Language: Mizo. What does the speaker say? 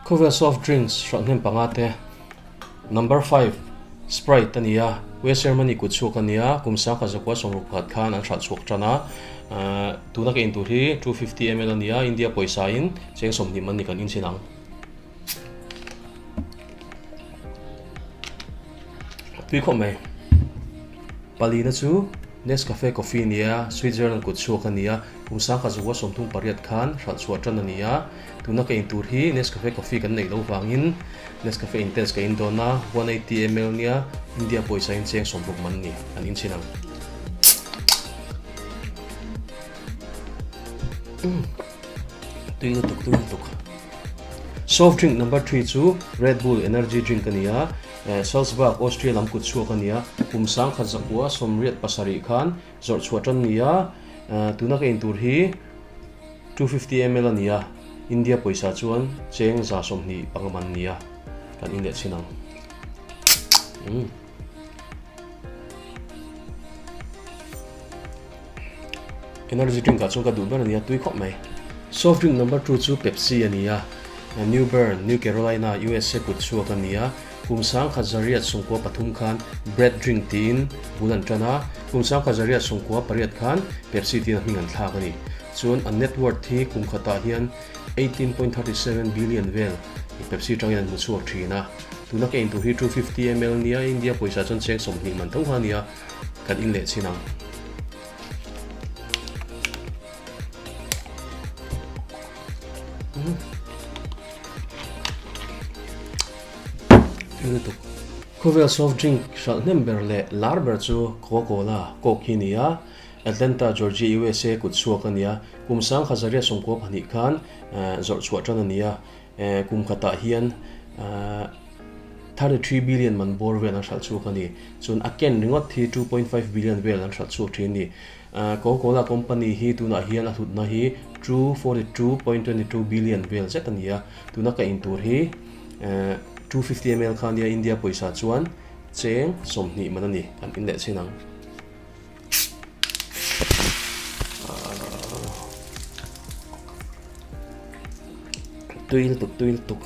Khawvel soft drinks hralhhnem panga te Number 5 Sprite a ni a, West Germany kut chhuak a ni a, kum sangkhat zakua 61 khan an hralh chhuak tan a. Tuna ka intur hi 250 ml a ni a, India pawisa in cheng 20 man ni kan inchhin ang. Tui khawp mai. Palina chu Nescafe Coffee a ni a, Switzerland kut chhuak a ni a, kum sangkhat zakua 38 khan hralh chhuah tan a ni a. Tuna ka intur hi Nescafe Coffee kan neih loh vangin Nescafe Intense ka in dawn a, 180 ml nia India pawisa in cheng 60 man ni an inchhin ang. Tui lutuk tui lutuk. Soft drink number 3 chu Red Bull Energy Drink a ni a, Salzburg, Austria lam kut chhuak a ni a, kum 1987 khan zawrh chhuah tan ni a, tuna ka intur hi 250 ml a ni a, India pawisa chuan cheng 25 man ni a, kan in leh chhin ang. Umm. Energy drink ah chuan ka duh ber a ni a, tui khawp mai. Soft drink number 2 chu Pepsi a ni a, New Bern, New Carolina, USA kut chhuak a ni a, kum 1993 khan Bread drink tiin bul an tan a, kum 1998 khan Pepsi tiin a hming an thlak a ni. Chuan a net worth hi kum khatah hian 18.37 billion vel Pepsi tangin an hmu chhuak thin a. Tuna ka intur hi 250 ml nia, India pawisa chuan cheng 20 man tho kha a ni a, kan in leh chhin ang. Khawvel soft drink hralh hnem ber leh lar ber chu Coca-Cola, Coke, hi a ni a, Atlanta, Georgia, USA kut chhuak a ni a, kum 1992 khan zawrh chhuah tan a ni a, kum khatah hian 33 billion man bawr vel an hralh chhuak a ni. Chuan a ken ringawt hi 2.5 billion vel an hralh chhuak thin a ni. Coca-Cola company hi tunah hian a hlutna hi 242.22 billion vel zet a ni a, tuna ka in tur hi 250 ml kha nia India pawisa chuan cheng 20 man a ni, kan in leh chhin ang. Tui lutuk tui lutuk.